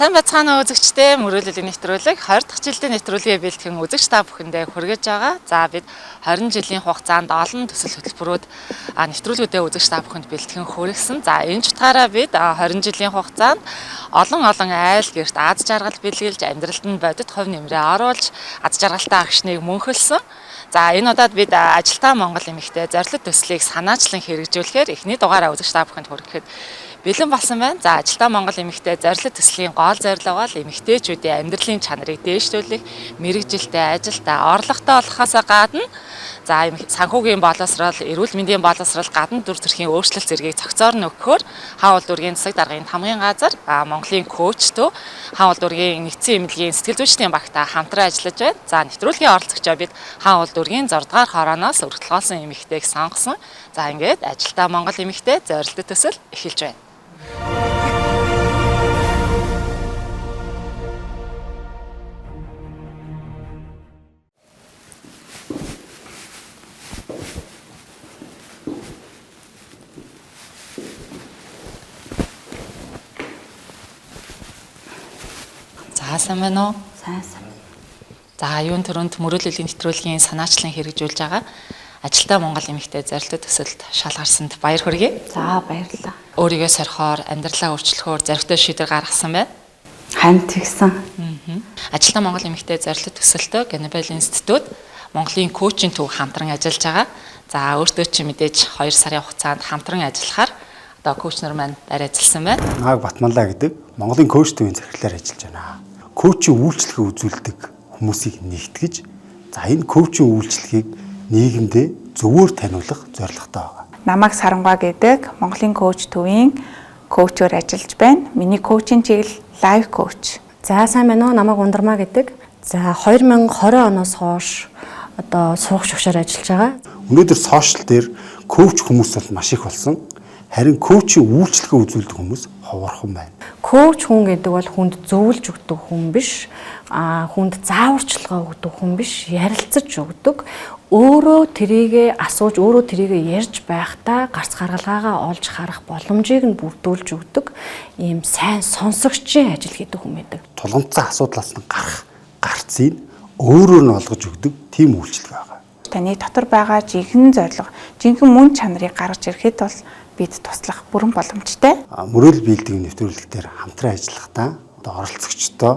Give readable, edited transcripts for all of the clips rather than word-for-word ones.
Сайн бацгаана уу үзэгчдээ, мөрөөллийн нэвтрүүлэг 20 дахь жилийн нэвтрүүлгээ бэлтгэн үзэгч та бүхэндээ хүргэж байгаа. За бид 20 жилийн хугацаанд олон төсөл хөтөлбөрүүд нэвтрүүлгүүдээ үзэгч та бүхэнд бэлтгэн хүргэсэн. За энэ ч утгаараа бид 20 жилийн хугацаанд олон олон айл гэрт аз жаргал бэлгэлж, амьдралд нь бодит хувь нэмрээ оруулж, аз жаргалтай агшныг мөнхөлсөн. За энэ удаад бид ажилтаа Монгол эмэгтэй зорилт төслийг санаачлан хэрэгжүүлэхээр эхний дугаараа үзэгч та бүхэнд хүргэхэд бэлэн болсон байна. За ажилтаа Монгол эмэгтэй зорилт төслийн гол зорилго бол эмэгтэйчүүдийн амьдралын чанарыг дээшлүүлэх, мэргэжилтэй, ажилтаа, орлоготой болохоос гадна за санхүүгийн боловсрол, эрүүл мэндийн боловсрол, гадна дүр төрхийн өөрчлөлт зэргийг цогцоор нь өгөхөөр Хаан улс дүүргийн засаг даргын хамгийн газар Монголын коуч төв Хаан улс дүүргийн нэгдсэн эмнэлгийн сэтгэл зүйчдийн багтаа хамтран ажиллаж байна. За нэвтрүүлгийн оролцогчоо бид Хаан улс дүүргийн 6 дугаар хорооноос өргөтгөлсөн эмэгтэйг сонгосон. За ингээд ажилтаа Монгол эмэгтэй зорилт төсөл эхэлж байна. За сайн байна уу? Сайн сайн. За юун төрөнд мөрөөллийн нэвтрүүлгийн санаачлан хэрэгжүүлж байгаа ажилтаа Монгол эмэгтэй зорилт төсөлд шалгарсанд баяр хүргэе. За баярлалаа. Өөрийгөө сорихоор, амьдралаа өөрчлөхөөр зоригтой шийдвэр гаргасан байна. Харин тэгсэн. Ажилтаа Монгол эмэгтэй зорилт төсөлтөө Генобел институт Монголын коучинг төв хамтран ажиллаж байгаа. За өөртөө чи мэдээж 2 сарын хугацаанд хамтран ажиллахаар одоо коуч нар маань байр ажилласан байна. Нааг Батмалаа гэдэг Монголын коуч төвийн захирлаар ажиллаж байна. Коучийн үйлчлэгээ үзүүлдэг хүмүүсийг нэгтгэж, за энэ коучийн үйлчлэгийг нийгэмдээ зөвөр таниулах зорилготой байгаа. Намайг Сарангаа гэдэг Монголын коуч төвийн коучоор ажиллаж байна. Миний коучийн чиглэл лайф коуч. За сайн байна уу? Намайг Ундармаа гэдэг. За 2020 оноос хойш одоо суух шогшоор ажиллаж байгаа. Өнөөдөр сошиал дээр коуч хүмүүс бол маш их болсон. Харин коучийн үйлчлэгээ үзүүлдэг хүмүүс ховорхон байна. Коуч хүн гэдэг бол хүнд зөвлөж өгдөг хүн биш, хүнд зааварчилгаа өгдөг хүн биш, ярилцаж өгдөг. Өөрөө тэрийгэ асууж, өөрөө тэрийгэ ярьж байхдаа гарц гаргалгаагаа олж харах боломжийг нь бүрдүүлж өгдөг ийм сайн сонсогчийн ажил хийдэг хүн байдаг. Тулгамдсан асуудлаас нь гарах гарцыг өөрөөр нь олгож өгдөг тийм үйлчлэг байгаа. Таны дотор байгаа жинхэнэ зорилго, жинхэнэ мөн чанарыг гаргаж ирэхэд бол бид туслах бүрэн боломжтой. Мөрөөл биелдэг нэвтрүүлэг дээр хамтран ажиллахдаа одоо оролцогчдоо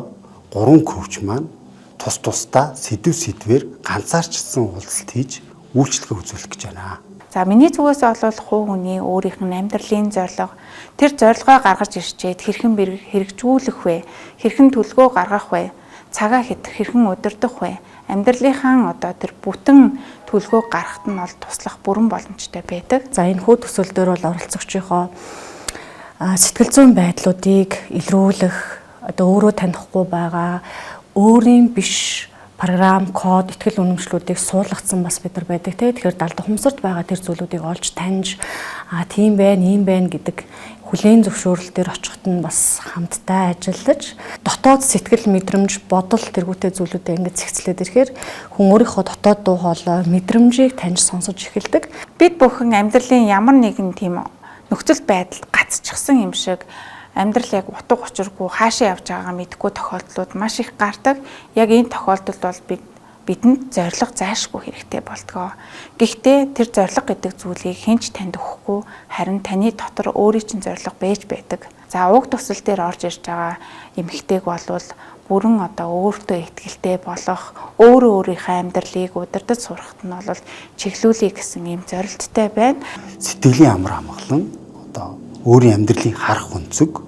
3 коуч маань тус тусдаа сэдв сэдвээр ганцаарчсан уулзалт хийж үйлчлэгээ үзүүлэх гэж байна. За миний зүгээс бол хувь хүний өөрийнх нь амьдралын зорилго, тэр зорилгоо гаргаж ирчээд хэрхэн хэрэгжүүлэх вэ? Хэрхэн төлгөө гаргах вэ? Цагаа хэрхэн удирдах вэ? Амьдралынхаа одоо тэр бүтэн төлгөө гаргахад нь бол туслах бүрэн боломжтой байдаг. За энэ хүү төсөл дээр бол оролцогчийнхоо сэтгэл зүйн байдлуудыг илрүүлэх, одоо өөрөө танихгүй байгаа өөрийн биш програм, код, итгэл үнэмшлүүдийг суулгацсан бас бид нар байдаг те. Тэгэхээр далд ухамсарт байгаа тэр зүйлүүдийг олж таньж, тийм байна, ийм байна гэдэг хүлээн зөвшөөрөл дээр очиход нь бас хамтдаа ажиллаж, дотоод сэтгэл мэдрэмж, бодол тэргүүтэй зүйлүүдээ ингэж зэгцлээд ирэхээр хүн өөрийнхөө дотоод дуу хоолой, мэдрэмжийг таньж сонсож эхэлдэг. Бид бүхэн амьдралын ямар нэгэн тийм нөхцөл байдалд гацчихсан юм шиг амьдрал яг утга учиргүй хаашаа явж байгаагаа мэдэхгүй тохиолдлууд маш их гардаг. Яг энэ тохиолдолд бол бидэнд зорилго зайлшгүй хэрэгтэй болдгоо. Гэхдээ тэр зорилго гэдэг зүйлийг хэн ч танд өгөхгүй, харин таны дотор өөрийн чинь зорилго байж байдаг. За уг төсөл дээр орж ирж байгаа эмэгтэйг болвол бүрэн одоо өөртөө итгэлтэй болох, өөрөө өөрийнхөө амьдралыг удирдах сурахт нь бол чиглүүлэе гэсэн ийм зорилттой байна. Сэтгэлийн амар амгалан, одоо өөрийн амьдралыг харах өнцөг,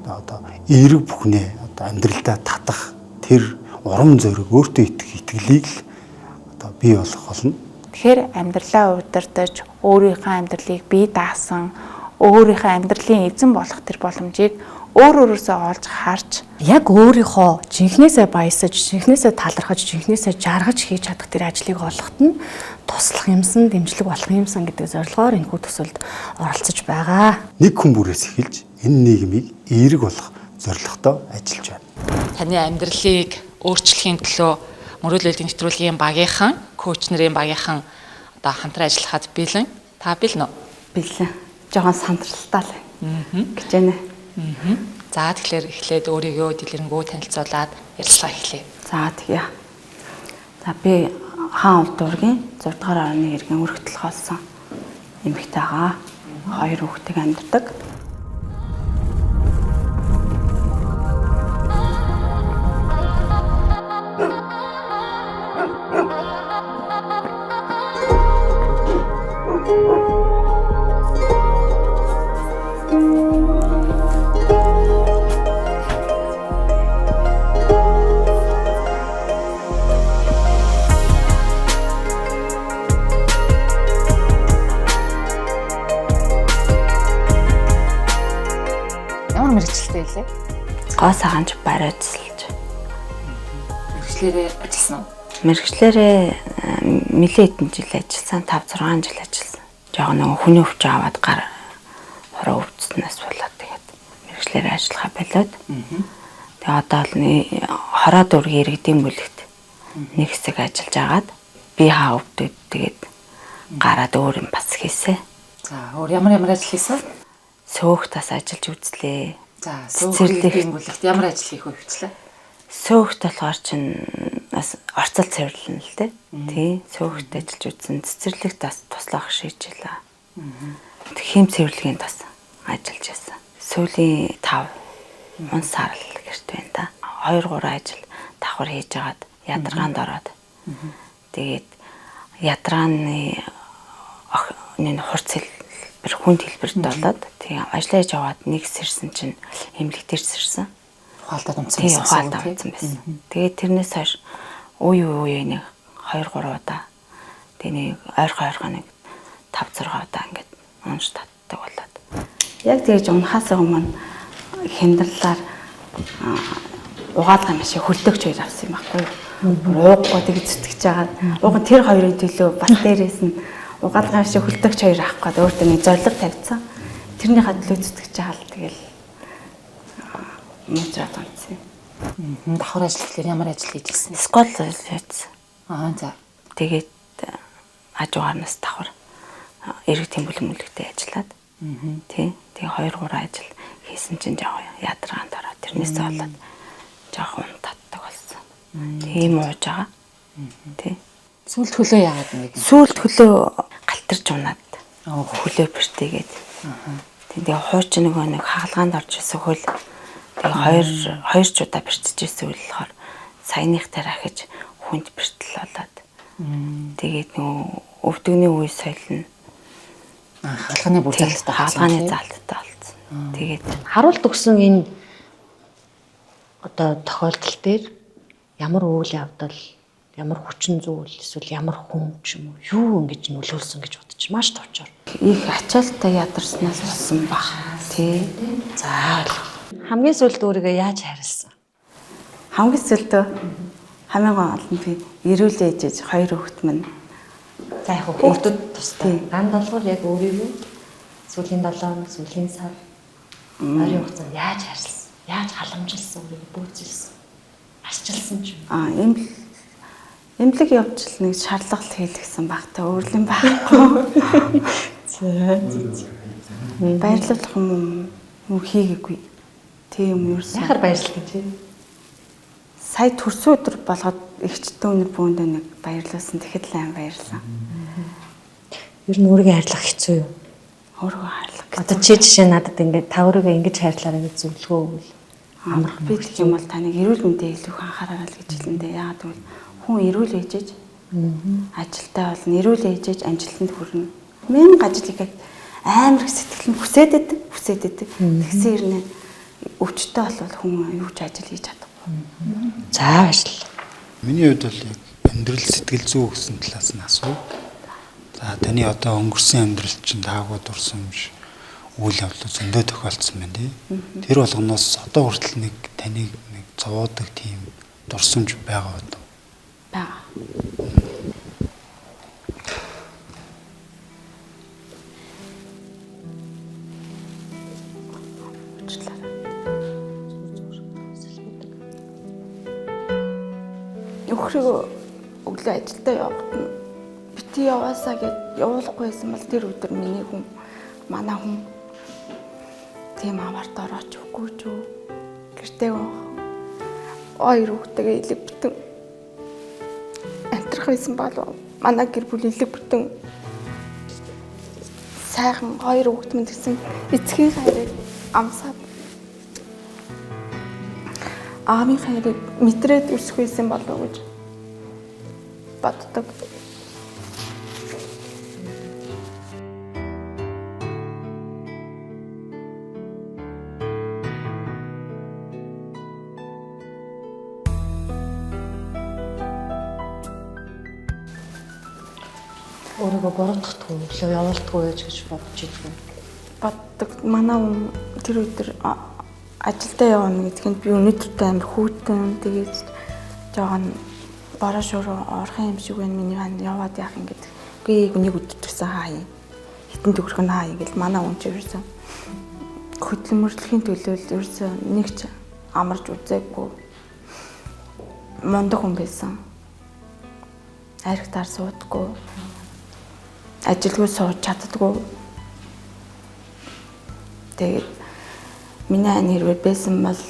одоо эерэг бүхнээ одоо амьдралдаа татах тэр урам зориг, өөртөө итгэх итгэлийг л одоо бий болгох болно. Тэгэхээр амьдралаа удирдах, өөрийнхөө амьдралыг бий даасан, өөрийнхөө амьдралын эзэн болох тэр боломжийг өөр өөрөөсөө олж харж яг өөрийнхөө жинхнээсээ баясаж, жинхнээсээ талархаж, жинхнээсээ жаргаж хийж чадах тэр ажлыг олоход нь туслах юмсан, дэмжлэг болох юмсан гэдэг зорилгоор энэхүү төсөлд оролцож байгаа. Нэг хүн бүрээс эхэлж энэ нийгмийг эерэг болох зорилготой ажиллаж байна. Таны амьдралыг өөрчлөхийн төлөө мөрөөллийн нэвтрүүлгийн багийнхан, коуч нарын багийнхан одоо хамтран ажиллахад бэлэн. Та бэлэн үү? Бэлэн. Жохон сандралтай л гэж байна. За тэгэхээр эхлээд өөрийгөө дэлгэрэнгүй танилцуулаад ярилцлага эхлэе. За тэгье. За би Хаан улдуургийн 6 дугаар орны иргэн өргөтөл холсон эмэгтэй байгаа. Хоёр хүүхэдтэй амьдардаг. Ямар мэргэжилтэй илээ? Гоо саганч бариуцлж. Мэргэжлээрээ ажилласан уу? Мэргэжлээрээ нэлээд хэдэн жил ажилласан. 5 6 жил ажилласан. Жог нөгөө хүний өвчин аваад гар хуруу өвдснөөс болоод тэгээд мэргэжлээрээ ажиллахаа болоод. Тэгээ одоо л хороо дүүргийн иргэдийн бүлэгт нэг хэсэг ажиллаж агаад би хаа өвдөд тэгээд гараад өөр юм бас хийсэ. За өөр ямар ямар ажил хийсэн? Сөөх тас ажиллаж үзлээ. За сөөх иргэдийн бүлэгт ямар ажил хийх вэ хвчлээ? Сөөхт болохоор чинь бас орцол цэвэрлэнэ л дээ. Тий, сөөхт ажиллаж үзсэн. Цэцэрлэгт бас туслах шийджлээ. Хим цэвэрлэгийн тас ажиллаж байсан. Сүүлийн 5 он сар л гэрт байна да. 2 3 ажил давхар хийж агаад ядаргаанд ороод. Тэгээд ядаргааны охины хурц хэлбэр хүнд хэлбэрт болоод тий ажиллаж яваад нэг сэрсэн чинь эмнэлэг дээр сэрсэн. Ухаалтад унтсан байсан. Ухаалтад унтсан байсан. Тэгээд тэрнээс хойш үе үе нэг 2 3 удаа тэгээ нэг ойрхон нэг 5 6 удаа ингээд унж татдаг болоод. Яг тэгэж унахаас өмнө хямдралаар угаалга юм шиг хөлдөөгч хоёр авсан юм байхгүй юу? Ууггүй тэгж зүтгэж байгаа. Уг нь тэр хоёрын төлөө бас дээрээс нь угаалга юм шиг хөлдөөгч хоёр авах гээд өөртөө нэг зорилго тавьсан. Тэрнийхээ төлөө зүтгэж байгаа л тэгэл муучраад унтсан юм. Давхар ажил гэхлээр ямар ажил хийж ирсэн? Скол хийсэн. Аа за. Тэгээд хажуугаар нас давхар эрэг тэмбэл мүлэгтэй ажиллаад. Тий. Тэгээ 2 3 ажил хийсэн чинь жоохон ядаргаанд ороод тэрнээс болоод жоохон татдаг болсон. Тийм ууж байгаа. Тий. Сүүлд хөлөө яагаад нэг? Сүүлд хөлөө галтарч унаад. Хөлөө бэртээгээд. Тэгээ хуучин нөгөө нэг хагалгаанд орж исэн хөл. Тэгээ хоёр ч удаа бэртчихсэн үйл болохоор саяных дээр ахиж хүнд бэртэл болоод. Тэгээд нөгөө өвдөгний үе соёл нь хагалгааны бүр залттай хагалгааны залттай болсон. Тэгээд харуулт өгсөн энэ одоо тохиолдол дээр ямар үйл явдал, ямар хүчин зүйл эсвэл ямар хүн ч юм уу юу ингэж нөлөөлсөн гэж бодож маш товчоор. Их ачаалттай ядарснаас болсон баг. Тий. За хамгийн сүүлд өөрийгөө яаж хайрлсан? Хамгийн сүүлд хамгийн гол нь би эрүүл ээжэж хоёр хүүхэд минь. За яг хүүхдүүд тустай. Ган долгоор яг өөрийгөө сүүлийн 7 хоног, сүүлийн сар ойрын хугацаанд яаж хайрлсан? Яаж халамжилсан, өөрийгөө бөөцөлсөн, арчилсан ч юм. Аа эмнэлэг явж л нэг шаардлага хийлгсэн баг та өөрлөн байхгүй. За. Баярлах юм уу хийгээгүй. Тийм юм ерөөсөн. Яхаар баярлалаа чи. Сая төрсөн өдөр болгоод эгчтэй өнөр бүүндээ нэг баярлуулсан. Тэгэхэд л аим баярлсан. Ер нь өөрийгөө хайрлах хэцүү юу? Өөрийгөө хайрлах. Одоо чи жишээ надад ингээд та өөрийгөө ингэж хайрлаарай гэж зөвлөгөө өгвөл амархан. Би тэгэх юм бол таныг эрүүл мэндээ илүү их анхаараарай л гэж хэлэндээ. Яагаад гэвэл хүн эрүүл ээжэж ажилтаа болно. Эрүүл ээжэж амжилтанд хүрнэ. Мянга ажил хийхэд амар их сэтгэл нь хүсээд байдаг, хүсээд байдаг. Тэгсэн хэрнээ өвчтөй болвол хүн юу ч ажил хийж чадахгүй. За баярлалаа. Миний хувьд бол яг амьдрал сэтгэл зүй гэсэн талаас нь асуу. За таны одоо өнгөрсөн амьдрал чинь таагүй дурсамж үйл явдал зөндөө тохиолдсон байна тий. Тэр болгоноос одоо хүртэл нэг таныг нэг зовоодог тийм дурсамж байгаа уу? Байгаа. Нөхрөө өглөө ажилдаа явахад нь бити яваасаа гэд явуулахгүй байсан бол тэр өдөр миний хүн манай хүн Тийм аварт орооч үгүй ч үү. Гэртээ хоёр хүүхдтэйгээ илэг бүтэн амьдрах байсан болов манай гэр бүл илэг бүтэн сайхан хоёр хүүхд минь гэсэн эцгийн хайрыг амсаад аавын хайрыг мэдрээд өсөх байсан болов гэж боддог. Өөрийгөө буруутгахдаггүй, өглөө явуулдаггүй байж гэж бодож идэггүй. Боддог. Манай хүн тэр өдөр ажилдаа явна гэдгэнд би өнөөдөртөө амар хүүтэн тэгээд жоохон бороо шуруу орхон юм шиг байна миний хан яваад яах юм гэдэг. Үгүй нэг өдөр төрсөн хаа юм. Хитэн төгрөх нь хаа юм гэл манай хүн чи ерөөсөн хөдөлмөрлөхийн төлөө л ерөөсөн нэг ч амарч үзээгүй мундаг хүн байсан. Архитаар суудаггүй. Ажилгүй сууж чаддаггүй. Тэгээд миний ань хэрвээ байсан бол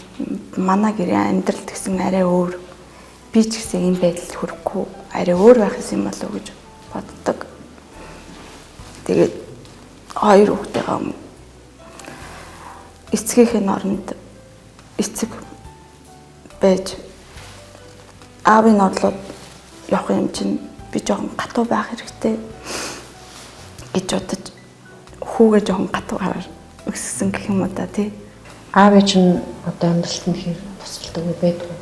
манай гэрийн амьдрал гэсэн арай өөр. Би ч гэсэн ийм байдалд хүрэхгүй арай өөр байх юм болов уу гэж боддог. Тэгээд хоёр хүүхдтэйгээ эцгийнхээ оронд эцэг байж аавын орлоод явах юм чинь би жоохон гатуу байх хэрэгтэй гэж бодож хүүгээ жоохон гатуу хараар өссөн гэх юм уу та тий. Аав ээж нь одоо амьдралд нь хэр тусалдаг вэ байдгүй?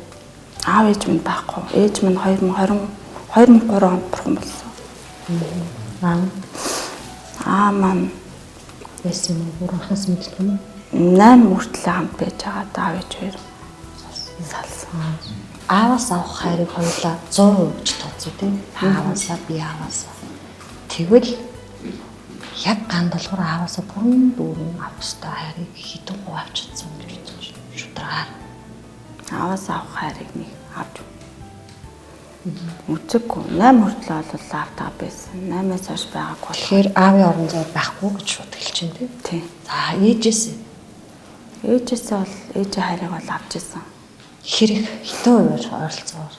Аав ээж минь байхгүй. Ээж минь 2020 2003 онд бурхан болсон. Аа маань байсан юм уу? Бүр анхаас мэддэг юм уу? 8 хүртэл хамт байж байгаа аав ээж хоёр салсан. Ааваас авах хайрыг хоёулаа 100% гэж тооцъё тий. Ааваасаа би ааваасаа. Тэгвэл яг ган долгоор ааваасаа бүрэн дүүрэн авах ёстой хайрыг хэдэн хувь авч чадсан гэж бодож шударгаар. Ааваас авах хайрыг нэг авч үзээгүй. 8 хүртэл бол аавтаа байсан. 8-аас хойш байгаагүй. Тэгэхээр аавын орон зай байхгүй гэж шууд хэлж байна тий. Тий. За ээжээс Ээжээсээ бол ээжийн хайрыг бол авч исэн. Хэрэг хитэн хувиар ойролцоогоор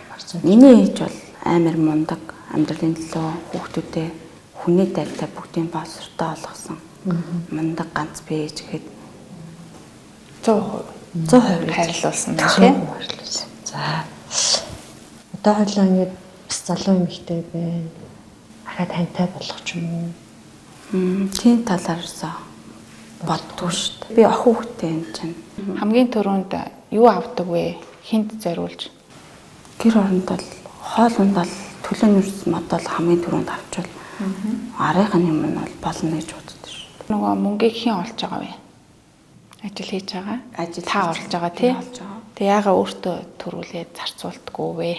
барьсан. Миний ээж бол амар мундаг, амьдралын төлөө хүүхдүүдээ хүний дайртай бүгдийн боловсролтой олгосон. Мундаг ганц би ээж гэхэд 100% 100% хайрлуулсан байна тийм. Хайрлуулсан. За. Одоо хоёлаа ингээд бас залуу эмэгтэй байна. Ахаад тантай болох ч юм уу? Тийм талаараасаа боддгоо шүү дээ. Би охин хүүхдтэй юм чинь. Хамгийн түрүүнд юу авдаг вэ? Хинт зориулж? Гэр оронд бол хоол унд бол төлөөний мод бол хамгийн түрүүнд авчвал арайх нь юм нь бол болно гэж боддог шүү дээ. Нөгөө мөнгийг хэн олж байгаа вэ? Ажил хийж байгаа. Ажил та олж байгаа тий. Тэг яага өөртөө төрүүлээд зарцуулдаггүй вэ?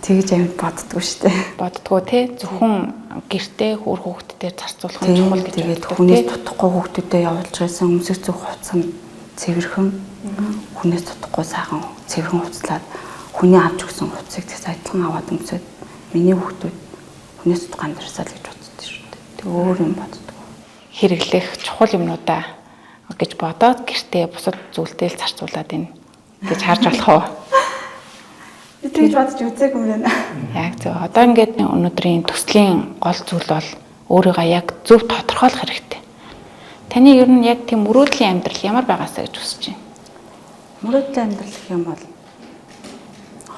Тэгж амьд боддгоо шүү дээ. Боддгоо тий. Зөвхөн гэртээ үр хүүхдтэй зарцуулах нь чухал гэж тэгээд хүнээс тутахгүй хүүхдүүдэд явуулж байсан өмсөх зүг хувцас нь цэвэрхэн хүнээс тутахгүй сайхан цэвэрхэн хувцлаад хүний авч өгсөн хувцсыг тэгс адилхан аваад өмсөд миний хүүхдүүд хүнээс тутах амьдрасаа л гэж боддог шүү дээ. Тэг өөр юм боддог. Хэрэглэх чухал юмнуудаа гэж бодоод гэртээ бусад зүйлдээ л зарцуулаад байна гэж харж болох уу? Би тэгж бодож үзээгүй юм байна. Яг зөв. Одоо ингээд өнөөдрийн төслийн гол зүйл бол өөрийгөө яг зөв тодорхойлох хэрэгтэй. Таны ер нь яг тийм мөрөөдлийн амьдрал ямар байгаасаа гэж хүсэж байна? Мөрөөдлийн амьдрал гэх юм бол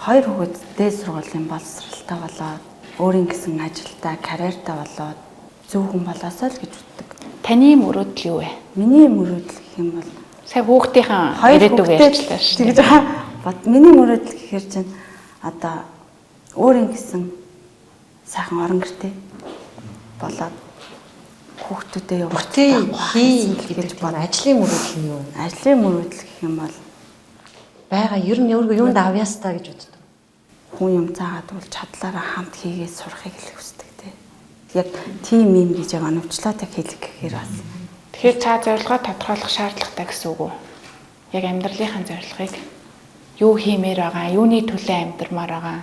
хоёр хүүхэд дээд сургуулийн боловсралтай болоод өөрийн гэсэн ажилдаа, карьертаа болоод зөв хүн болоосоо л гэж боддог. Таны мөрөөдөл юу вэ? Миний мөрөөдөл гэх юм бол сая хүүхдийнхээ ирээдүг ярьчлаа шүү дээ. Тэгж бод миний мөрөөдөл гэхээр чинь одоо өөрийн гэсэн сайхан орон гэртэй болоод хүүхдүүдэд явуулах хий гэж бод. Ажлын мөрөөдөл нь юу? Ажлын мөрөөдөл гэх юм бол байгаа ер нь юунд авьяастай гэж боддог. Хүн юм заагаад бол чадлаараа хамт хийгээд сурахыг л хүсдэг тий. Яг тийм юм гэж яг оновчлоод яг хэлэх гэхээр бас. Тэгэхээр та зорилгоо тодорхойлох шаардлагатай гэсэн үг үү? Яг амьдралынхаа зорилгыг юу хиймээр байгаа, юуны төлөө амьдрмаар байгаа,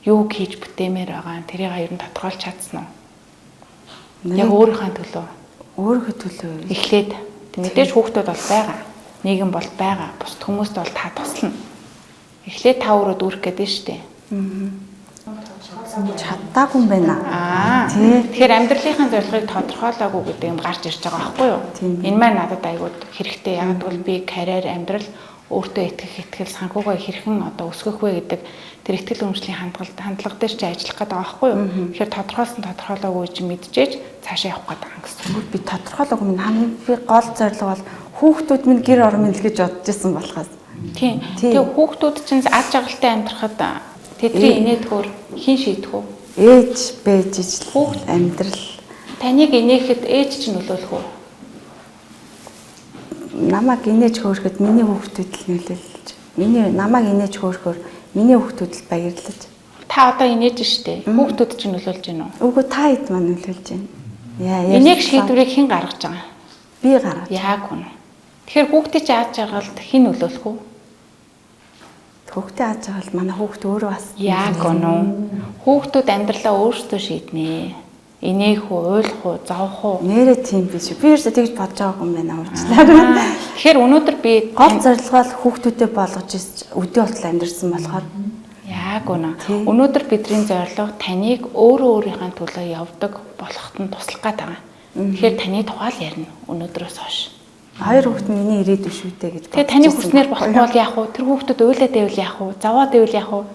юу хийж бүтээмээр байгаа тэрийг ер нь тодорхойлж чадсан уу? Яг өөрийнхөө төлөө. Өөрийнхөө төлөө. Эхлээд Мэдээж хүүхдүүд бол байгаа. Нийгэм бол байгаа. Бусд хүмүүст бол та туслана. Эхлээд та өөрөө дүүрэх гэдэг нь шүү дээ. Чаддаагүй юм байна. Тий. Тэгэхээр амьдралынхаа зорилгыг тодорхойлоогүй гэдэг юм гарч ирж байгаа байхгүй юу? Энэ маань надад айгууд хэрэгтэй. Яг гэвэл би карьер, амьдрал, өөртөө итгэх итгэл, санхүүгээ хэрхэн одоо өсгөх вэ гэдэг тэр итгэл үнэмшлийн хандлага дээр чи ажиллах гэдэг байгаа байхгүй юу? Тэгэхээр тодорхойлсон тодорхойлоогүй чи мэдчихэж цаашаа явах гэдэг юм гэсэн. Би тодорхойлоогүй минь хамгийн би гол зорилго бол хүүхдүүд минь гэр орон минь л гэж бодож исэн болохоос. Тийм. Тэгээ хүүхдүүд чинь ад жаргалтай амьдрахад тэдний инээдгүүр хэн шийдэх үү? Ээж байж ижил амьдрал. Таныг инээхэд ээж чинь нөлөөлөх үү? Намайг инээж хөөрөхөд миний хүүхдүүд л нөлөөлж. Миний намайг инээж хөөрөхөөр миний хүүхдүүд л баярлаж. Та одоо инээж штэ. Хүүхдүүд чинь нөлөөлж гин үү? Үгүй, та хэд маань нөлөөлж байна. Яа. Инээх шийдвэрийг хэн гаргаж байгаа? Би гаргаж. Яг үнэ. Тэгэхээр хүүхдийн чинь аз жаргалд хэн нөлөөлөх үү? Хүүхдээ аз жаргал манай хүүхд өөрөө бас. Яг үнэ. Хүүхдүүд амьдралаа өөрсдөө шийднэ. Инээх үү, уйлах уу, зовх уу? Нэрээ тийм биш. Би ерөөсөө тэгж бодож байгаагүй юм байна уучлаарай. Тэгэхээр өнөөдөр би гол зорилгоо л хүүхдүүдэд болгож өдөө болтол амьдарсан болохоор. Яг үнэ. Өнөөдөр бидний зорилго таныг өөрөө өөрийнхөө төлөө явдаг болоход нь туслах гээд байгаа. Тэгэхээр таны тухай л ярина өнөөдрөөс хойш. Хоёр хүүхд нь миний ирээдүй шүү дээ гэж. Тэгээ таны хүснээр болохгүй бол яах вэ? Тэр хүүхдүүд уйлаад байвал яах вэ? Зовоод байвал яах вэ?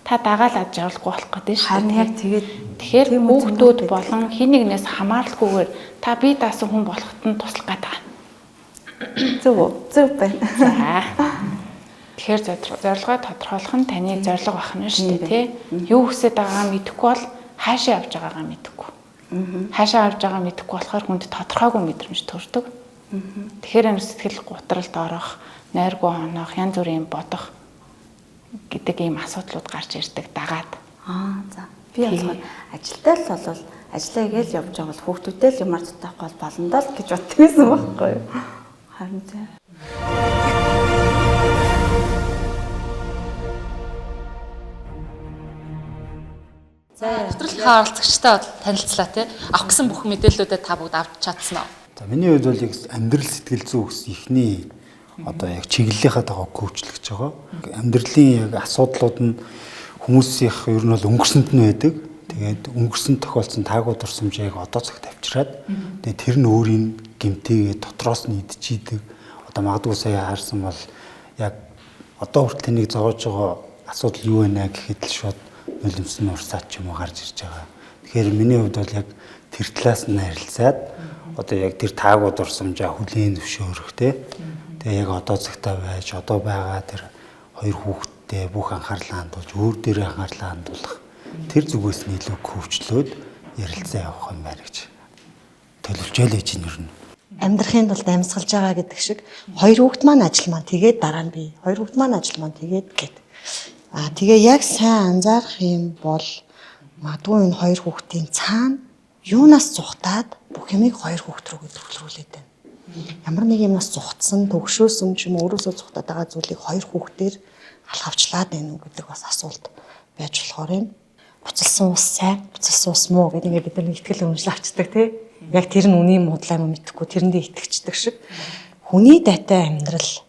Та дагаал ад жаргалгүй болох гэдэг шүү. Харин яг тэгээд тэгэхээр хүүхдүүд болон хин нэгнээс хамааралгүйгээр та бие даасан хүн болоход нь туслах гээд байгаа. Зөв үү? Зөв байна. За. Тэгэхээр зорилгоо тодорхойлох нь таны зорилго байх нь шүү дээ, тий? Юу хүсэж байгаагаа мэдэхгүй бол хаашаа явж байгаагаа мэдэхгүй. Хаашаа явж байгаагаа мэдэхгүй болохоор хүнд тодорхойгүй мэдрэмж төрдөг. Тэгэхээр энэ сэтгэл гутралд орох, нойргүй онох, янз бүрийн бодох гэдэг ийм асуудлууд гарч ирдэг дагаад. Аа за. Би болохоор ажилдаа л болвол ажиллаа гээл явж байгаа бол хүүхдүүдтэй л юмар дутаахгүй бол болно доо л гэж боддог байсан байхгүй юу? Харин тийм. За, нэвтрүүлгийн оролцогчтой танилцлаа тий. Авах гэсэн бүх мэдээллүүдэд та бүгд авч чадсан уу? За, миний хувьд бол яг амьдрал сэтгэл зүй гэсэн ихний одоо яг чиглэлийнхаа дагуу коучлэгч байгаа. Амьдралын яг асуудлууд нь хүмүүсийнх ер нь бол өнгөрсөнд нь байдаг. Тэгээд өнгөрсөн тохиолдсон таагүй дурсамж яг одоо цагт авчираад тэгээд тэр нь өөрийн гэмтээгээ дотроос нь идчихийдэг. Одоо магадгүй сая харсан бол яг одоо хүртэл таныг зовоож байгаа асуудал юу вэ гэхэд л шууд нулимс нь урсаад ч юм уу гарч ирж байгаа. Тэгэхээр миний хувьд бол яг тэр талаас нь харилцаад одоо яг тэр таагүй дурсамжаа хүлээн зөвшөөрөх те. Тэгээ яг одоо цагтаа байж одоо байгаа тэр хоёр хүүхэдтэй бүх анхаарлаа хандуулж өөр дээрээ анхаарлаа хандуулах тэр зүгээс нь илүү коучлөөд ярилцаа явах юм байна гэж төлөвлөжээ л чинь ер нь. Амьдрахын тулд амьсгалж байгаа гэдэг шиг хоёр хүүхэд маань ажил маань тэгээд дараа нь би хоёр хүүхэд маань ажил маань тэгээд гэд. Аа тэгээ яг сайн анзаарах юм бол магадгүй энэ хоёр хүүхдийн цаана юунаас зүхтаад бүх юмыг хоёр хүүхд рүүгээ төвлөрүүлээд байна. Ямар нэг юмнаас зүхтсан, төгшөөсөн ч юм өөрөөсөө зүхтаад байгаа зүйлийг хоёр хүүхдээр алхавчлаад байна уу гэдэг бас асуулт байж болохоор юм. Буцалсан ус сайн, буцалсан ус муу гэдэг ингээд бид нар итгэл үнэмшил авчдаг тий. Яг тэр нь үний муудлаа юм мэдэхгүй тэрэндээ итгэждэг шиг. Хүний дайтай амьдрал,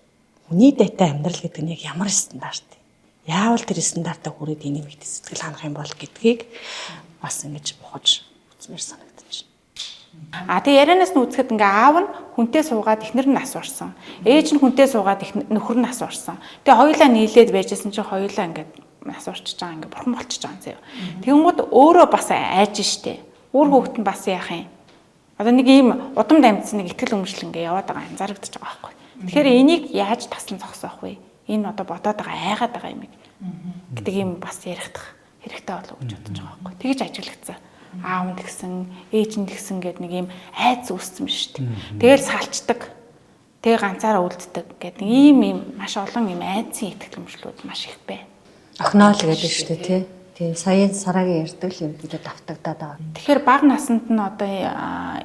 хүний дайтай амьдрал гэдэг нь яг ямар стандарт вэ? Яавал тэр стандартаа хүрээд энийг мэд сэтгэл ханах юм бол гэдгийг бас ингэж ухаж үзмээр санагдчих. А тэгээ ярианаас нь үзэхэд ингээ аав нь хүнтэй суугаад эхнэр нь нас барсан. Ээж нь хүнтэй суугаад нөхөр нь нас барсан. Тэгээ хоёулаа нийлээд байжсэн чинь хоёулаа ингээд нас барчиж байгаа, ингээ бурхан болчихж байгаа юм заяа. Тэгэнгүүт өөрөө бас айж штэ. Үр хүүхэд нь бас яах юм? Одоо нэг ийм удамд амьдсан нэг итгэл үнэмшил ингээ яваад байгаа анзаарэгдэж байгаа байхгүй. Тэгэхээр энийг яаж таслан зогсоох вэ? Энэ одоо бодоод байгаа, айгаад байгаа юм гэдэг юм бас ярихдах хэрэгтэй болов уу гэж бодож байгаа байхгүй. Тэгэж ажиглагдсан. Аав нь тэгсэн, ээж нь тэгсэн гэд нэг юм айц үүссэн биш үү. Тэгэл салчдаг. Тэгээ ганцаараа үлддэг гэд нэг ийм юм маш олон юм айдсын итгэл үнэмшлүүд маш их бай. Охиноол гэдэг шүү дээ тий. Тийм, саяын сарагийн ярьдаг л ерөнхийдөө давтагдаад байгаа. Тэгэхээр бага наснд нь одоо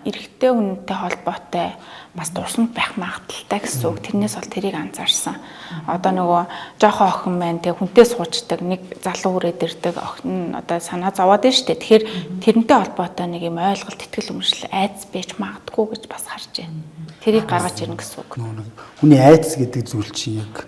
эрэгтэй хүнтэй холбоотой бас дурсамт байх магадлалтай гэсэн үг. Тэрнээс бол тэрийг анзаарсан. Одоо нөгөө жоохон охин байна, тэг хүнтэй суучдаг, нэг залуу хүрээд ирдэг охин нь одоо санаа зовоод нь штэ. Тэгэхээр тэрнтэй холбоотой нэг юм ойлголт, итгэл үнэмшил, айдас байж магадгүй гэж бас харж байна. Тэрийг гаргаж ирнэ гэсэн үг. Нөгөө хүний айдас гэдэг зүйл чинь яг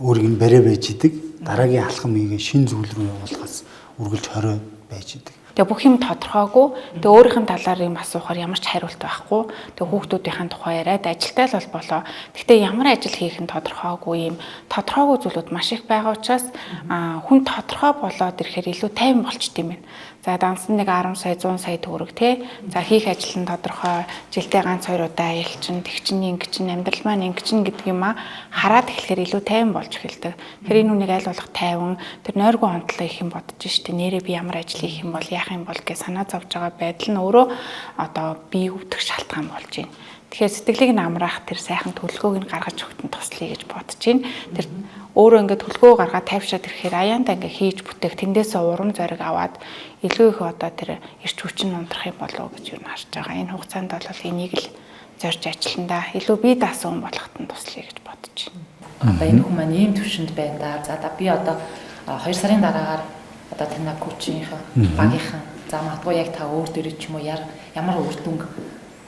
өөрийг нь бариа байж идэг. Дараагийн алхам хийгээ шин зүйл рүү явуулахаас үргэлж хорой байж идэг. Тэгээ бүх юм тодорхойгүй. Тэгээ өөрийнх нь талаар юм асуухаар ямар ч хариулт байхгүй. Тэгээ хүүхдүүдийн тухай яриад ажилтай л бол болоо. Гэхдээ ямар ажил хийх нь тодорхойгүй юм. Тодорхойгүй зүйлүүд маш их байгаа учраас хүн тодорхой болоод ирэхээр илүү тайван болчт юм байна. За дансан нэг 10 сая 100 сая төгрөг те. За хийх ажил нь тодорхой. Жилдээ ганц хоёр удаа аялчин, тэг чин ингэ чин амьдрал маань ингэ чин гэдэг юм а хараад эхлэхээр илүү тайван болж эхэлдэг. Тэгэхээр энэ хүнийг аль болох тайван тэр нойргүй онтлоо их юм бодож штэ. Нэрээ би ямар ажил хийх юм бол яах юм бол гэж санаа зовж байгаа байдал нь өөрөө одоо бие өвдөх шалтгаан болж байна. Тэгэхээр сэтгэлийг нь амраах тэр сайхан төлөвлөгөөг нь гаргаж өгөх нь туслая гэж бодож байна. Тэр өөрөө ингээд төлөвлөгөө гаргаад тайвшаад ирэхээр аяанда ингээд хийж бүтээх тэндээсээ урам зориг аваад илүү их одоо тэр эрч хүч нь унтрах юм болов уу гэж юу харж байгаа. Энэ хугацаанд бол энийг л зорж ажиллана да. Илүү бие даасан хүн болоход нь туслая гэж бодож байна. Одоо энэ хүн маань ийм төвшөнд байна да. За да би одоо 2 сарын дараагаар одоо танай коучийнхаа багийнхан за магадгүй яг та өөр дөрөв ч юм уу ямар үр дүнг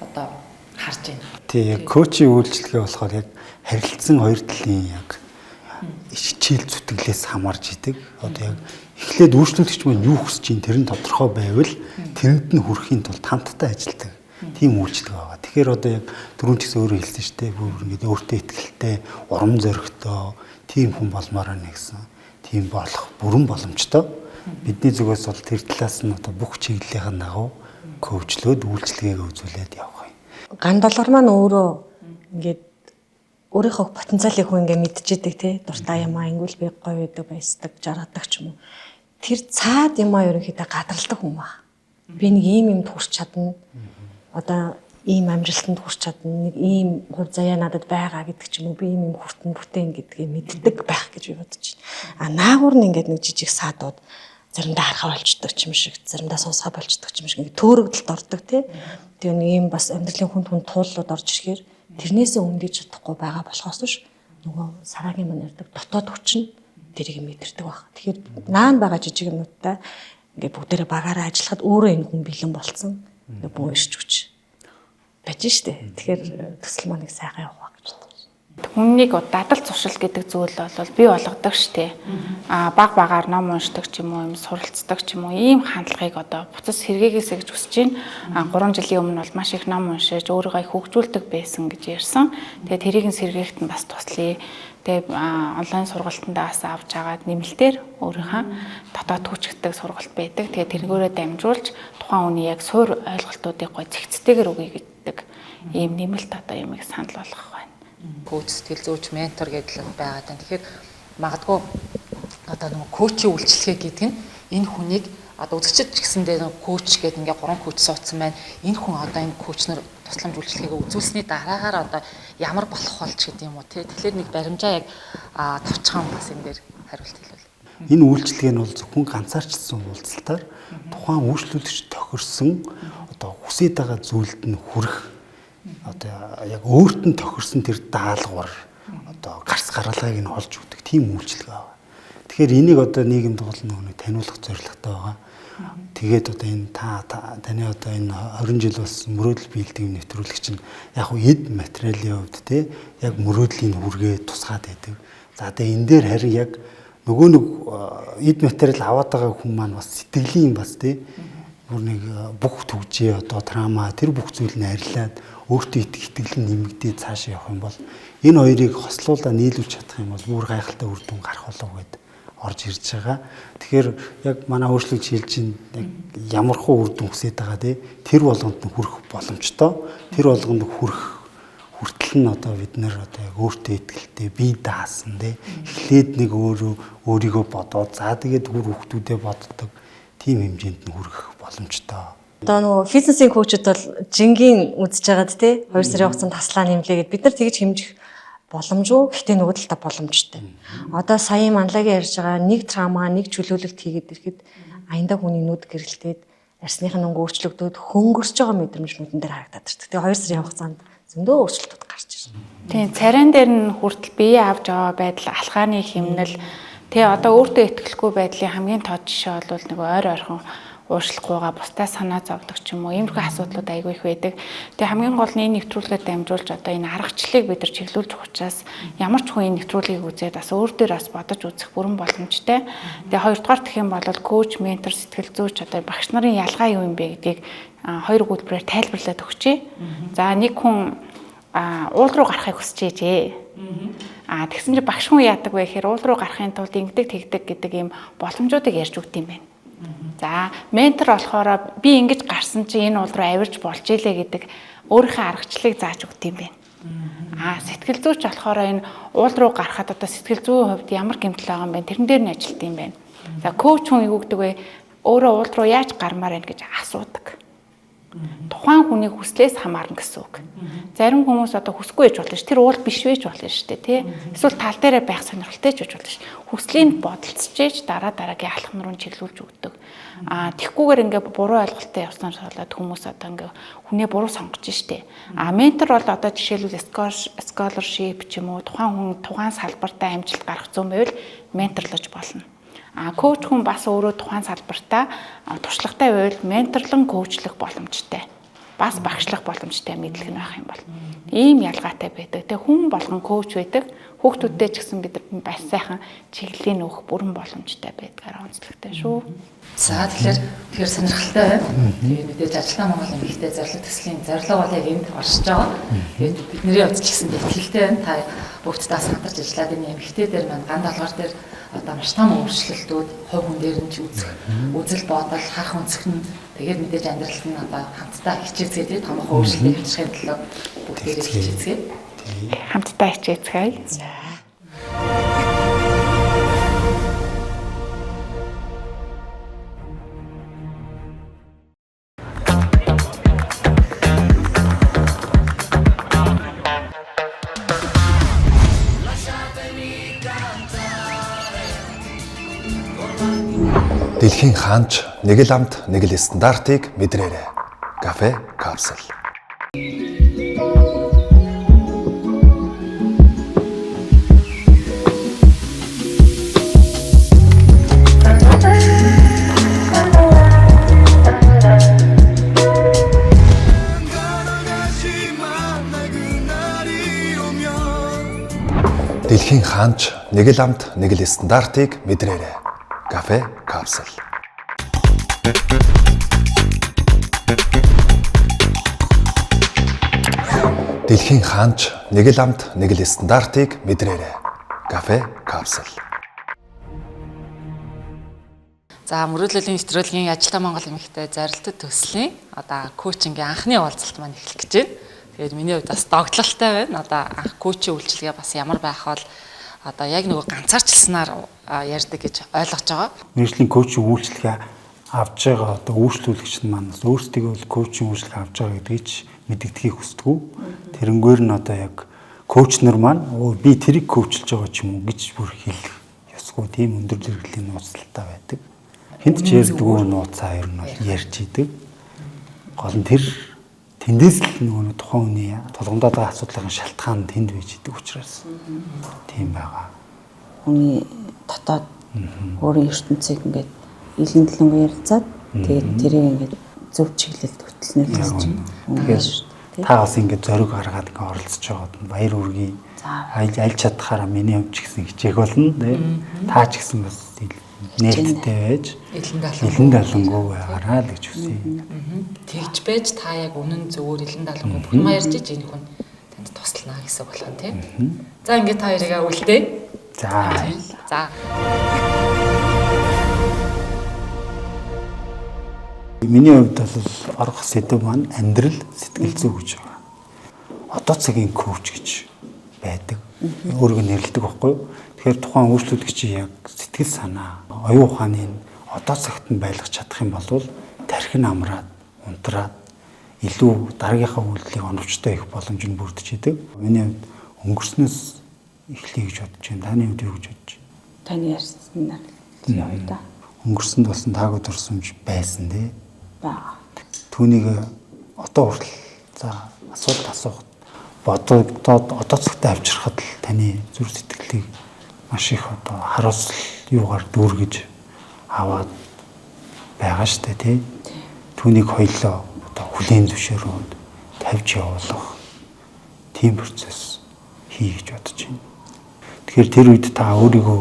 одоо харж байна. Тий, яг коучийн үйлчилгээ болохоор яг харилцан хоёр талын яг хичээл зүтгэлээс хамаарч идэг. Одоо яг эхлээд үйлчлүүлэгч маань юу хүсэж чинь тэр нь тодорхой байвал тэрэнд нь хүрэхийн тулд хамтдаа ажилладаг. Тийм үйлчлэг байгаа. Тэгэхээр одоо яг түрүүн ч гэсэн өөрөө хэлсэн шүү дээ. Бүр ингээд өөртөө ихтэй, урам зоригтой тийм хүн болмоор байна гэсэн. Тийм болох бүрэн боломжтой. Бидний зүгээс бол тэр талаас нь одоо бүх чиглэлийн дагуу коучлөөд үйлчлэгээ үзүүлээд явах юм. Ган долгор маань өөрөө ингээд өөрийнхөө потенциалыг хүн ингээ мэдчихэдэг те, дуртай юм аа ингүүл би гоё байдаг баясдаг, жаргадаг ч юм уу. Тэр цаад юм аа ерөнхийдөө гадралдаг хүн баг. Би нэг ийм юмд хүрч чадна. Одоо ийм амжилтанд хүрч чадна. Нэг ийм хувь заяа надад байгаа гэдэг ч юм уу. Би ийм юм хүртэн бүтээн гэдгийг мэддэг байх гэж би бодож байна. А наагур нь ингээд нэг жижиг саадууд заримдаа харахаа болчдөг юм шиг, заримдаа сонсохоо болчдөг юм шиг ингээд төөрөгдөлд ордог те. Тэгээ нэг ийм бас амьдралын хүнд хүнд тууллууд орж ирэхээр тэрнээсээ өмдөж чадахгүй байгаа болохоос ш нөгөө сарагийн маань ярьдаг дотоод хүч нь тэрийг мэдэрдэг баг. Тэгэхээр наан байгаа жижиг юмнуудтай ингээд бүгдээрээ багаараа ажиллахад өөрөө энэ хүн бэлэн болцсон. Ингээд бүү ирч хүч байж штэ. Тэгэхээр төсөл маань нэг сайхан явах байх гэж бодож байна. Хүнийг дадал зуршил гэдэг зүйл бол бий болгодог штэ. А баг багаар ном уншдаг ч юм уу, юм суралцдаг ч юм уу, ийм хандлагыг одоо буцаж сэргээгээсэй гэж хүсэж байна. А 3 жилийн өмнө бол маш их ном уншиж өөрийгөө их хөгжүүлдэг байсан гэж ярьсан. Тэгээ тэрийг нь сэргээхт нь бас туслая. Тэгээ онлайн сургалтандаа бас авч агаад нэмэлтээр өөрийнхөө дотоод хүчтэй сургалт байдаг. Тэгээ тэрнгөөрөө дамжуулж тухайн хүний яг суур ойлголтуудыг гой зэгцтэйгээр өгье гэдэг ийм нэмэлт одоо юмыг санал болгох байна. Коуч, сэтгэл зүйч, ментор гэдэг л байгаа даа. Тэгэхээр магадгүй одоо нөгөө коучийн үйлчилгээ гэдэг нь энэ хүнийг одоо үзэгчд ч гэсэндээ нөгөө коуч гэдэг ингээ 3 коуч суудсан байна. Энэ хүн одоо энэ коуч нар тусламж үйлчилгээгээ үзүүлсэний дараагаар одоо ямар болох болж гэдэг юм уу те. Тэгэхээр нэг баримжаа яг товчхон бас энэ дээр хариулт хэлвэл. Энэ үйлчилгээ нь бол зөвхөн ганцаарчилсан уулзалтаар тухайн үйлчлүүлэгч тохирсон одоо хүсэж байгаа зүйлд нь хүрэх одоо яг өөрт нь тохирсон тэр даалгавар одоо гарц гаргалгааг нь олж өгдөг тийм үйлчилгээ байна. Тэгэхээр энийг одоо нийгэмд бол нөгөө таниулах зорилготой байгаа. Тэгээд одоо энэ таны одоо энэ 20 жил болсон мөрөөдөл биелдэг нэвтрүүлэг чинь яг хуу эд материалын хувьд те яг мөрөөдлийн хүргээ тусгаад байдаг. За тэгээ энэ дээр харин яг нөгөө нэг эд материал аваад байгаа хүн маань бас сэтгэлийн бас те бүр нэг бүх түгжээ одоо трама тэр бүх зүйл нь арилаад өөртөө итгэх итгэл нь нэмэгдээ цаашаа явах юм бол энэ хоёрыг хослуулаа нийлүүлж чадах юм бол бүр гайхалтай үр дүн гарах болов гэд орж ирж байгаа. Тэгэхээр яг манай өөрчлөлт хэлж чинь яг ямар хуу үр дүн хүсэж байгаа те тэр болгонд нь хүрэх боломжтой. Тэр болгонд хүрэх хүртэл нь одоо бид нэр одоо яг өөртөө итгэлтэй бие даасан те эхлээд нэг өөрөө өөрийгөө бодоод за тэгээд үр хүүхдүүдээ боддог тийм хэмжээнд нь хүрэх боломжтой. Одоо нөгөө фитнесийн коучуд бол жингийн үзэж байгаад те 2 сарын хугацаанд таслаа нэмлээ гэд бид нар тэгж хэмжих боломжгүй. Гэхдээ нөгөө талдаа боломжтой. Одоо саяын манлагийн ярьж байгаа нэг трама, нэг чөлөөлөлт хийгээд ирэхэд Аяндаа хүний нүд гэрэлтээд арсных нь өнгө өөрчлөгдөд хөнгөрч байгаа мэдрэмж нүдэн дээр харагдаад ирдэг. Тэгээ 2 сарын хугацаанд зөндөө өөрчлөлтүүд гарч ирнэ. Тийм, царайн дээр нь хүртэл бие авч яваа байдал, алхааны хэмнэл, тэгээ одоо өөртөө итгэлгүй байдлын хамгийн тод жишээ бол нэг ойр ойрхон уушлахгүйгаа бусдаа санаа зовдөг ч юм уу, иймэрхүү асуудлууд айгүй их байдаг. Тэгээ хамгийн гол нь энэ нэвтрүүлгээр дамжуулж одоо энэ аргачлалыг бид нар чиглүүлж өгөх учраас ямар ч хүн энэ нэвтрүүлгийг үзээд бас өөр дээр бас бодож үзэх бүрэн боломжтой. Тэгээ хоёрдугаар гэх юм бол коуч, ментор, сэтгэл зүйч одоо багш нарын ялгаа юу юм бэ гэдгийг хоёр өгүүлбэрээр тайлбарлаад өгчээ. За нэг хүн уул руу гарахыг хүсэж ээжээ. Тэгсэн чинь багш хүн яадаг вэ гэхээр уул руу гарахын тулд ингэдэг тэгдэг гэдэг ийм боломжуудыг ярьж өгд юм байна. За ментор болохоор би ингэж гарсан чинь энэ уул руу авирч болж илээ гэдэг өөрийнхөө аргачлалыг зааж өгд юм байна. Сэтгэл зүйч болохоор энэ уул руу гарахад одоо сэтгэл зүйн хувьд ямар гэмтэл байгаа юм бэ? Тэрэн дээр нь ажилт юм байна. За коуч хүн юу гэдэг вэ? Өөрөө уул руу яаж гармаар байна гэж асуудаг. Тухайн хүний хүслээс хамаарна гэсэн үг. Зарим хүмүүс одоо хүсгүй байж болно ш. Тэр уул биш байж болно шүү дээ, тий. Эсвэл тал дээрээ байх сонирхолтой ч байж болно ш. Хүслийн бодолцож ээж дараа дараагийн алхам руу чиглүүлж өгдөг. Тэгхгүйгээр ингээ буруу ойлголттой явснаар болоод хүмүүс одоо ингээ хүнээ буруу сонгож штэ. Ментор бол одоо жишээлбэл scholarship ч юм уу тухайн хүн тухайн салбартаа амжилт гаргах зүүн байвал менторлож болно. Коуч хүн бас өөрөө тухайн салбартаа туршлагатай байвал менторлон коучлах боломжтой. Бас багшлах боломжтой мэдлэг нь байх юм бол. Ийм ялгаатай байдаг. Тэгээ хүн болгон коуч байдаг. Хүүхдүүдтэй ч гэсэн бид нар бас сайхан чиглэлийн өгөх бүрэн боломжтой байдгаар онцлогтой шүү. За тэгэхээр сонирхолтой байна. Тэгээд мэдээж ажилтаа Монгол эмэгтэй зорилго төслийн зорилго бол яг энд оршиж байгаа. Тэгээд бидний хувьд ч гэсэн итгэлтэй байна. Та бүгддээ бас хамтарч ажиллаад энэ эмэгтэй дээр маань ган даалгавар дээр одоо маш том өөрчлөлтүүд хувь хүн дээр нь ч үзэх, үзэл бодол, харах өнцөг нь тэгээд мэдээж амьдралд нь одоо хамтдаа хичээцгээе, томоохон өөрчлөлтийг авчрахын төлөө бүгдээрээ хичээцгээе. Хамтдаа хичээцгээе. За. Дэлхийн хаанч нэг л амт, нэг л стандартыг мэдрээрэй. Кафе Капсул. Дэлхийн хаанч нэг л амт, нэг л стандартыг мэдрээрэй. Кафе Капсул. Дэлхийн хаанч нэг л амт, нэг л стандартыг мэдрээрэй. Кафе Капсул. За мөрөөдлийн нэвтрүүлгийн ажилтаа Монгол эмэгтэй зорилттой төслийн одоо коучингийн анхны уулзалт маань эхлэх гэж байна. Тэгээд миний хувьд бас догтлолтой байна. Одоо анх коучийн үйлчилгээ бас ямар байх вэ? Одоо яг нөгөө ганцаарчласнаар ярьдаг гэж ойлгож байгаа. Мэргэжлийн коучинг үйлчилгээ авч байгаа одоо үйлчлүүлэгч нь маань өөрсдийгөө л коучинг үйлчилгээ авч байгаа гэдгийг ч мэдэгдэхийг хүсдэг. Тэрнгээр нь одоо яг коуч нар маань би тэрийг коучлж байгаа ч юм уу гэж бүр хэлэх ёсгүй тийм өндөр зэрэглэлийн нууцлалтай байдаг. Хинт ч ярьдгүй нууцаа ер нь бол ярьж идэг. Гол нь тэр тэндээс л нөгөө тухайн хүний тулгамдаад байгаа асуудлын шалтгаан тэнд байж идэг учраас тийм байгаа. Хүний дотоод өөрийн ертөнцийг ингээд илэн дэлэнгүй ярилцаад тэгээд тэрийг ингээд зөв чиглэлд хөтлөнө л гэж. Тэгэхээр та бас ингээд зориг гаргаад ингээд оролцож байгаад нь баяр хүргэе. Аль чадхаараа миний хувьд ч гэсэн хичээх болно тий. Та ч гэсэн бас нээлттэй байж илэн далангүй байгаараа л гэж хүсье. Тэгж байж та яг үнэн зөвөр илэн далангүй бүх юм ярьж иж энэ хүн танд туслана гэсэн үг болох нь тий. За ингээд та хоёрыг үлдээ. За. За. Миний хувьд бол орох сэдэв маань амьдрал сэтгэл зүй гэж байгаа. Одоо цагийн коуч гэж байдаг. Өөрийгөө нэрлэдэг байхгүй юу? Тэгэхээр тухайн үйлчлүүлэгчийн яг сэтгэл санаа, оюун ухааныг одоо цагт нь байлгах чадах юм бол тархи нь амраад, унтраад илүү дараагийнхаа үйлдэлийг оновчтой хийх боломж нь бүрдэж идэг. Миний хувьд өнгөрснөөс эхлэе гэж бодож байна. Таны хувьд юу гэж бодож байна? Таны ярьснаар явъя да. Өнгөрсөнд болсон таагүй дурсамж байсан тий. Бага. Түүнийг одоо хүртэл за асуулт асуух бодогдоод одоо цагтаа авчирхад л таны зүрх сэтгэлийг маш их одоо харуулсал юугаар дүүргэж аваад байгаа штэ тий. Түүнийг хоёлоо одоо хүлээн зөвшөөрөөд тавьж явуулах тийм процесс хий гэж бодож байна. Тэгэхээр тэр үед та өөрийгөө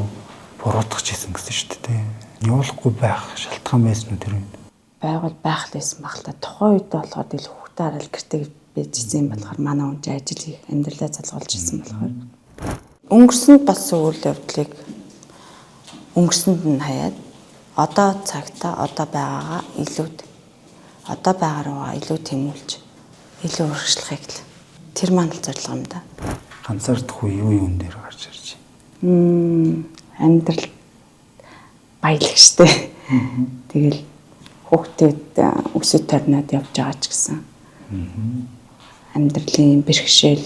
буруутгах гэсэн гэсэн шүү дээ. Явуулахгүй байх шалтгаан байсан уу тэр үед? Байгуул байх л байсан баг л та. Тухайн үед болохоор тэл хүүхдээ харал гэртээ байжсэн юм болохоор манай хүн чинь ажил хийх амьдралаа залгуулж ирсэн болохоор өнгөрсөнд болсон үйл явдлыг өнгөрсөнд нь хаяад одоо цагта одоо байгаагаа илүү одоо байгаа руугаа илүү тэмүүлж илүү урагшлахыг л тэр маань л зорилго юм да. Ганцаардах үе юу юун дээр гарч ирж байна? Амьдрал баялаг штэ. Тэгэл хүүхдүүд өсөд торноод явж байгаа ч гэсэн. Амьдралын бэрхшээл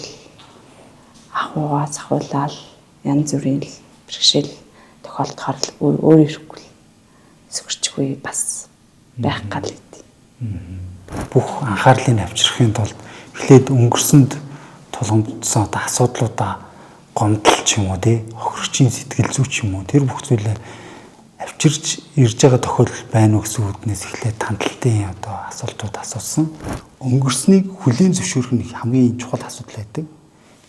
ахуйгаа сахуулаад янз бүрийн л бэрхшээл тохиолдохоор л өөр ирэхгүй л сөхөрчгүй бас байх гал гэдэг. Бүх анхаарлыг авчрахын тулд эхлээд өнгөрсөнд тулгамдсан одоо асуудлуудаа гомдол ч юм уу тий хохирчийн сэтгэл зүй ч юм уу тэр бүх зүйлээ авчирч ирж байгаа тохиолдол байна уу гэсэн үүднээс эхлээд хандлтын одоо асуултууд асуусан. Өнгөрснийг хүлээн зөвшөөрөх нь хамгийн чухал асуудал байдаг.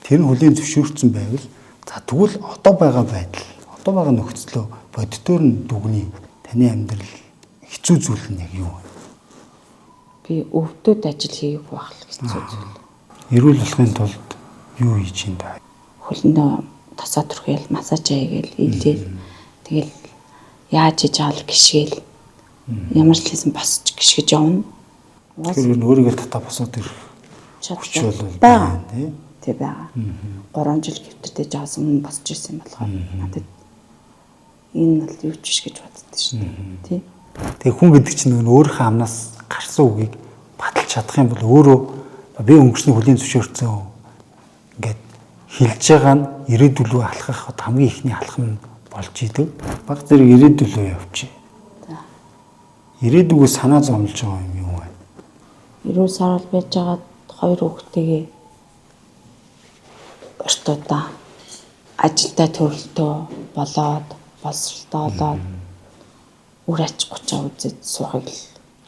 Тэр нь хүлээн зөвшөөрсөн байвал за тэгвэл одоо байгаа байдал, одоо байгаа нөхцлөө бодитоор нь дүгнэе. Таны амьдрал хэцүү зүйл нь яг юу вэ? Би өвдөд ажил хийх байх л хэцүү зүйл. Эрүүл болохын тулд юу хийж юм бэ? Хөлөндөө тосоо түрхэл, массаж хийгээл, ийлээл. Тэгэл яаж хийж байгаа л гიშгээл. Ямар ч хэлсэн босч гიშгэж явна. Тэгэхээр өөрийгөө татаа босоод ирэх хүч бол байгаа тий. Тий байгаа. 3 жил гівтэртэй жаас өмнө босч ирсэн болохоор надад энэ бол юу ч биш гэж боддоо шүү дээ. Тий. Тэгээ хүн гэдэг чинь өөрийнхөө амнаас гарсан үгийг баталж чадах юм бол өөрөө би өнгөрсний хүлийн зөвшөөрсөн ингээд хэлж байгаа нь ирээдүй рүү алхах хамгийн ихний алхам болж идэг. Баг зэрэг ирээдүй рүү явчих. За. Ирээдүгөө санаа зовлож байгаа юм юу вэ? Эрүүл сарвал байж байгаа хоёр хүүхдтэйгээ урт удаа ажилдаа төрөлтөө болоод боловсролтой болоод үр ач гучаа үзэж суухыг л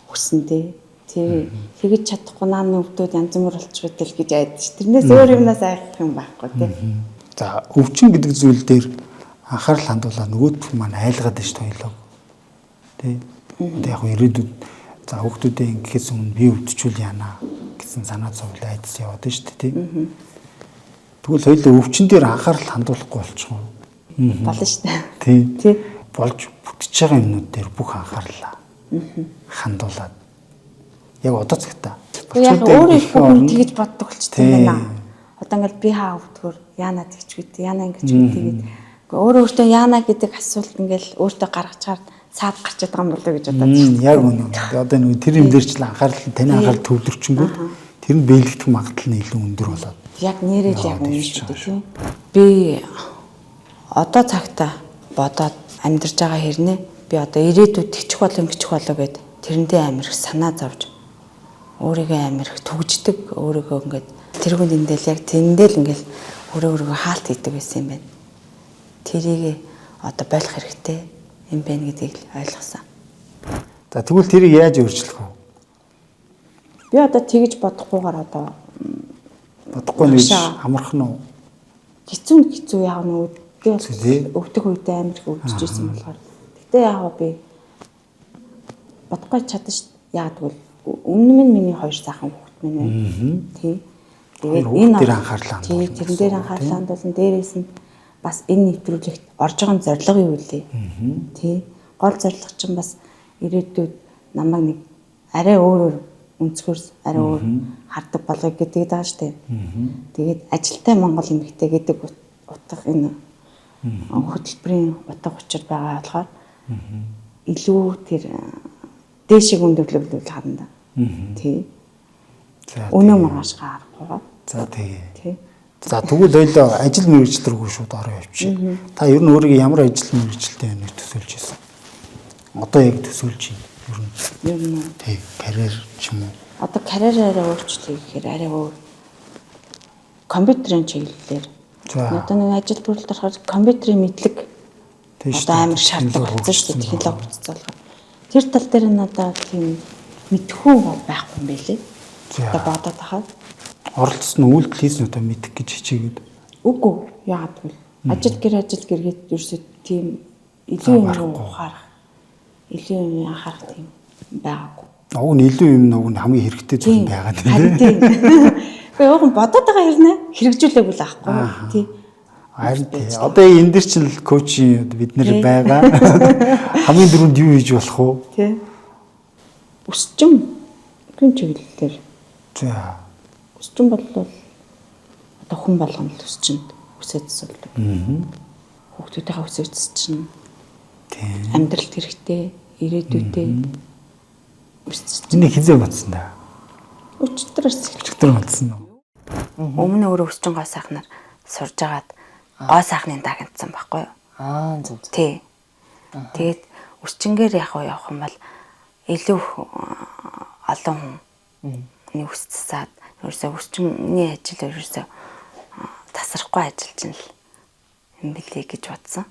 хүсэн дээ. Тэр тэгэж чадахгүй нааны өвдөд янз бүр болчих байтэл гэж айдаж. Тэрнээс өөр юмнаас айх юм байхгүй тий. За өвчин гэдэг зүйл дээр анхаарал хандуулаа нөгөөдөх маань айлгаад шүү дээ хоёлоо. Тий. Одоо яг ирээдүйд за хүүхдүүдээ ингэхээс өмнө би өвдчихвэл яана гэсэн санаа зовлон айдас яваад шүү дээ тий. Тэгвэл хоёлоо өвчин дээр анхаарал хандуулахгүй болчих уу? Болно шүү дээ. Тий. Тий. Болж бүтэж байгаа юмнууд дээр бүх анхаарлаа хандуулаад яг одоо цагта. Яг өөрөө их хүн тэгэж боддог болчихсон юм байна. Одоо ингээл би хаа өвдгөр яана тэгч үү, яана ингэж үү тэгээд өөрөө өөртөө яана гэдэг асуулт ингээл өөртөө гаргачаар саад гарчаад байгаа юм болоо гэж бодоод шүү дээ. Яг үнэ. Одоо нэг тэр юм дээр ч л анхаарал таны анхаарал төвлөрчөнгүүд тэр нь бэлэгдэх магадлал нь илүү өндөр болоод. Яг нэрэл яг үнэ шүү дээ тийм. Би одоо цагта бодоод амьдарч байгаа хэрнээ би одоо ирээдүйд тэгчих болов ингэчих болов гэд тэрэндээ амар их санаа зовж өөрийгөө амар их түгждэг, өөрийгөө ингээд тэрүүн дэндэл яг тэндэл ингээд өөрөө өөрийгөө хаалт хийдэг байсан юм байна. Тэрийг одоо болох хэрэгтэй юм байна гэдгийг л ойлгосон. За тэгвэл тэрийг яаж өөрчлөх вэ? Би одоо тэгж бодохгүйгээр одоо бодохгүй нэг амархан уу? Хэцүү хэцүү яг нь би өвдөх үедээ амар их өвдөж ирсэн болохоор. Гэтэ яг би бодохгүй чадсан ш. Яг тэгвэл өмнө минь миний хоёр сайхан хүүхэд минь байна. Тий. Тэгээд энэ дээр анхаарлаа хандуулна. Тэрэн дээр анхаарлаа хандуулна. Дээрээс нь бас энэ нэвтрүүлэгт орж байгаа зорилго юу вэ? Тий. Гол зорилго чинь бас ирээдүйд намайг нэг арай өөрөөр өнцгөр арай өөр хардаг болгоё гэдэг байгаа шүү дээ. Тэгээд ажилтай Монгол эмэгтэй гэдэг утга энэ хөтөлбөрийн утга учир байгаа болохоор илүү тэр дээшиг өндөрлөглөл харна да. Тий. Өнөө маргааш гарахгүй. За тий. Тий. За тэгвэл хоёлоо ажил мэргэжил рүү шууд ороо явчих. Та ер нь өөрийгөө ямар ажил мэргэжилтэй байна гэж төсөөлж байсан? Одоо яг төсөөлж байна. Ер нь. Ер нь Тий, карьер ч юм уу. Одоо карьераараа өөрчлөе гэхээр арай өөр компьютерийн чиглэлээр. Одоо нэг ажил бүрэлд орохоор компьютерийн мэдлэг одоо амар шаардлага болсон шүү дээ. Технологи хүртэлцээ болохоор. Тэр тал дээр нь одоо тийм мэдхүү бол байхгүй юм байлээ. Одоо бодоод тахад оролцсон үйлдэл хийсэн удаа мэдэх гэж хичээгээд. Үгүй яагаад гэвэл ажил гэр ажил гэргээд ерөөсөө тийм илүү юм руу ухаарах илүү юм анхаарах тийм байгаагүй. Уг нь илүү юм уг нь хамгийн хэрэгтэй зүйл байгаа тийм. Тийм. Гэхдээ уг нь бодоод байгаа хэрнээ хэрэгжүүлээгүй л аахгүй тий. Харин тий. Одоо энэ дэр чинь л коучинг бид нэр байгаа. Хамгийн түрүүнд юу хийж болох вэ? Тий. Өсчин гүн чиглэлээр. За. Өсчин бол одоо хүн болгоно л өсчөнд өсөөд суулдаг. Хүүхдүүдийнхээ өсөөд чинь. Тий. Амьдралд хэрэгтэй, ирээдүйдээ өсч. Энийг хизээ бодсон да. Өчтөрөөс. Өчтөр бодсон уу? Өмнө өөрөө өсчин гоо сайхнаар сурж агаад гоо сайхны дагнцсан байхгүй юу? Аа зөв. Тий. Тэгээд өсчингээр яг явах юм бол илүү олон хүний өсч саад ерөөсөө өсчиний ажил ерөөсөө тасрахгүй ажил чинь л юм билээ гэж бодсон.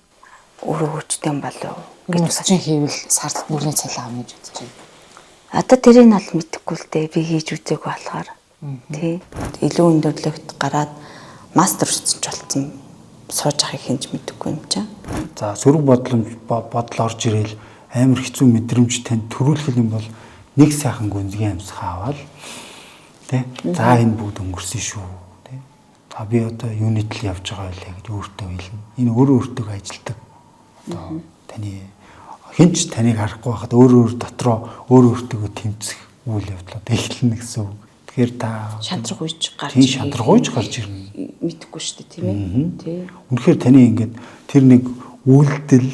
Өөрөө хүчтэй юм болов гэж өсчин хийвэл сард нүрийн цалин авна гэж бодож байна. Одоо тэрийг нь бол мэдэхгүй л дээ. Би хийж үзээгүй болохоор. Тий. Илүү өндөрлөгт гараад мастер өссөн ч болцсон сууж ахыг хинж мэдэхгүй юм чаа. За сөрөг бодол орж ирээл амар хэцүү мэдрэмж танд төрүүлэх юм бол нэг сайхан гүнзгий амьсгаа аваад тий. За энэ бүгд өнгөрсөн шүү. Тий. За би одоо юуны төл явж байгаа байлаа гэж өөртөө хэлнэ. Энэ өөрөө өөртөө ажилдаг. Одоо таны хинч таныг харахгүй байхад өөр өөр дотроо өөр өөртөө тэмцэх үйл явдал одоо эхэлнэ гэсэн үг. Тэгэхээр та шантрах үеч гарч ирнэ. Шантрах үеч гарч ирнэ. Мэдэхгүй шүү дээ, тийм ээ. Тий. Үнэхээр таны ингээд тэр нэг үйлдэл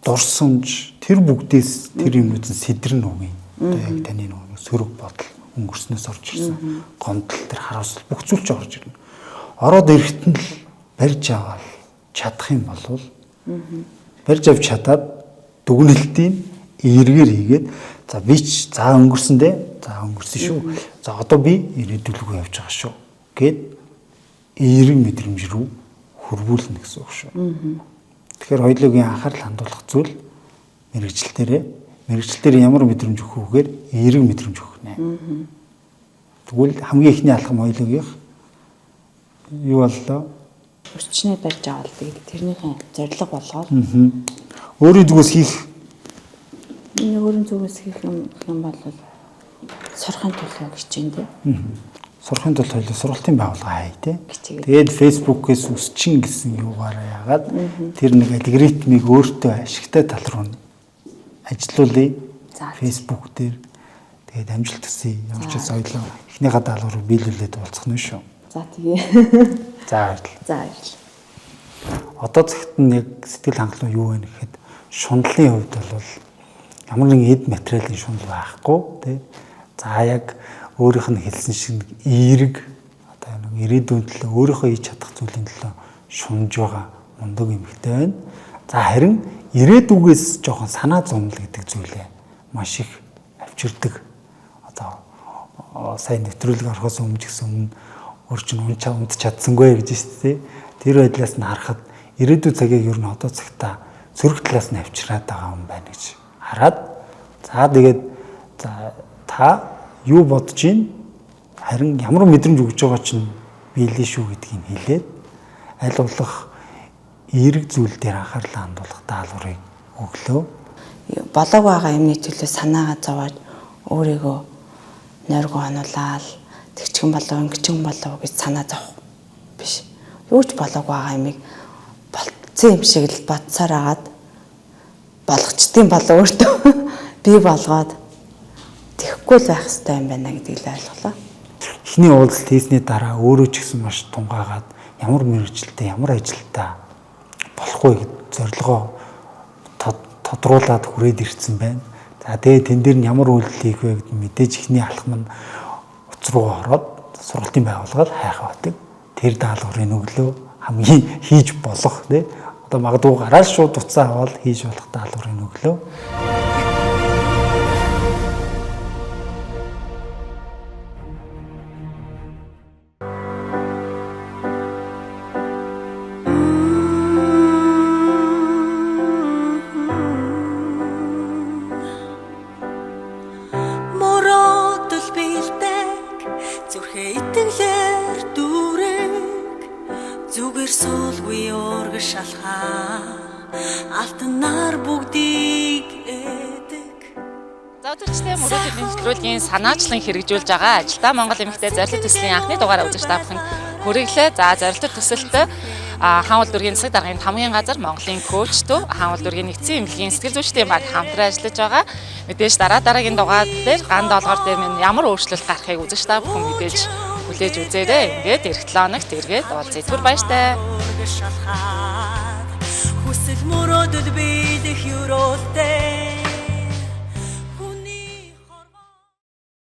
дурсамж тэр бүгдээс тэр юмнууд нь сэдрэн үг юм. Одоо яг таны нэг сөрөг бодол өнгөрснөөс орж ирсэн. Гомдол тэр харуулсал бүх зүйл ч орж ирнэ. Ороод ирэхэд нь л барьж аваад чадах юм бол барьж авч чадаад дүгнэлтийг эргээр хийгээд за би ч за өнгөрсөн дээ. За өнгөрсөн шүү. За одоо би ирээдүйлгүй явж байгаа шүү гэд эерэг мэдрэмж рүү хөрвүүлнэ гэсэн үг шүү. Тэгэхээр хоёулын анхаарал хандуулах зүйл мэргэжил дээрээ мэргэжил дээр ямар мэдрэмж өгөх вэгээр эерэг мэдрэмж өгөх нэ. Тэгвэл хамгийн эхний алхам хоёулынх юу боллоо? Өчнөө барьж аваад тэгээд тэрнийхээ зорилго болгоод өөрийн зүгээс хийх энэ өөрийн зүгээс хийх юм бол сурахын төлөө хичээн дээ. Сурахын тулд хоёул сургалтын байгууллага хай тий. Тэгээд Facebook-ээс өсчин гэсэн юугаараа яагаад тэр нэг алгоритмыг өөртөө ашигтай тал руу ажилуулъя. Facebook дээр тэгээд амжилт хүсье. Ямар ч байсан хоёулаа эхнийхээ даалгаврыг биелүүлээд уулзах нь шүү. За тэгээ. За баярлалаа. За баярлалаа. Одоо цагт нь яг сэтгэл хангалуун юу вэ гэхэд шунлын хувьд бол ямар нэгэн эд материалын шунал байхгүй тий. За яг өөрийнх нь хэлсэн шиг нэг эерэг одоо нэг ирээдүйн төлөө өөрийнхөө хийж чадах зүйлийн төлөө шунж байгаа мундаг эмэгтэй байна. За харин ирээдүгээс жоохон санаа зовнил гэдэг зүйлээ маш их авчирдаг. Одоо сайн нэвтрүүлэг орохоос өмнө ч гэсэн өмнө өөр чинь унт чадсангүй гэж шүү дээ. Тэр байдлаас нь харахад ирээдүйн цагийг ер нь одоо цагтаа сөрөг талаас нь авчираад байгаа юм байна гэж хараад за тэгээд за та юу бодож байна харин ямар мэдрэмж өгж байгаа чинь биелээ шүү гэдгийг хэлээд аль болох эерэг зүйл дээр анхаарлаа хандуулах даалгаврыг өглөө. Болоог байгаа юмны төлөө санаагаа зовоож өөрийгөө нойргоо онуулаад тэгчин болов ингэчин болов гэж санаа зовх биш. Юу ч болоог байгаа юмыг болцсон юм шиг л бодсоор агаад болгочдсон болов өөртөө бий болгоод тэхгүй л байх хэрэгтэй юм байна гэдгийг л ойлголоо. Эхний уулзалт хийсний дараа өөрөө ч гэсэн маш тунгаагаад ямар мэргэжилтэй ямар ажилтаа болох вэ гэд зорилгоо тодруулаад хүрээд ирсэн байна. За тэгээ тэн дээр нь ямар үйлдэл хийх вэ гэдэг мэдээж эхний алхам нь утас руу ороод сургалтын байгууллагаар хайх байдаг. Тэр даалгаврын өглөө хамгийн хийж болох тий Одоо магадгүй гараад шууд утсаа аваад хийж болох даалгаврыг өглөө. Мөрөөдөл бэлдэг зүрхээ итгэлээр дүүрэг зүгээр суулгүй урагш алхаа алтнаар бүгдийг эдэг. За үзэгчдээ, мөрөөдөл нэвтрүүлгийн санаачлан хэрэгжүүлж байгаа ажилдаа Монгол эмэгтэй зорилт төслийн анхны дугаараа үзэгч та бүхэнд хүргэлээ. За, зорилт төсөлт хаан улдүргийн засаг даргын хамгийн газар Монголын коуч төв, хаан улдүргийн нэгдсэн эмнэлгийн сэтгэл зүйчдийн баг хамтран ажиллаж байгаа. Мэдээж дараа дараагийн дугаар дээр ган долгоор дээр минь ямар өөрчлөлт гарахыг үзэгч та бүхэн мэдээж хүлээж үзээрэй. Ингээд эх 7 хоногт эргээд уулзъя. Түр баяртай. Урагш алхаад хүсэл мөрөөдөл биелэх ёроолтой.